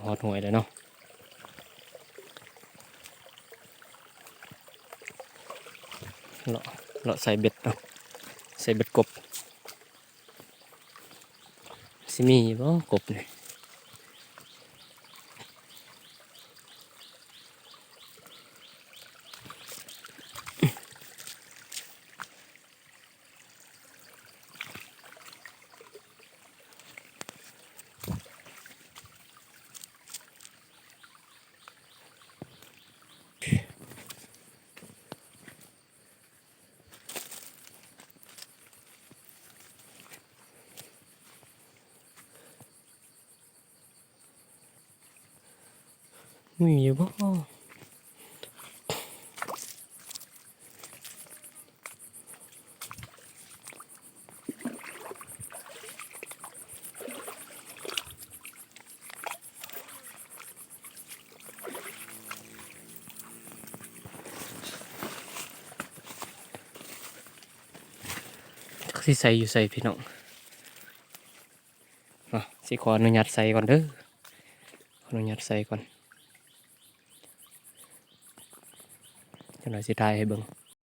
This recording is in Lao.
ຮອດຫ້ວຍແລ້ວເນາະ. ເລາະ ເລາະໃສ່ເບັດເນາະ ໃສ່ເບັດກົບ. ຊິມີຢູ່ບໍ່ກົບນີ້? ມີຢູ່ບໍ່? ຈັກຊິໃສ່ຢູ່ໃສພີ່ນ້ອງ. ເນາະ ຊິຂໍອະນຸຍາດໃສ່ກ່ອນເດີ ຂໍອະນຸຍາດໃສ່ກ່ອນ ຈັກໜ້ອຍຊິຖ່າຍໃຫ້ເບິ່ງ.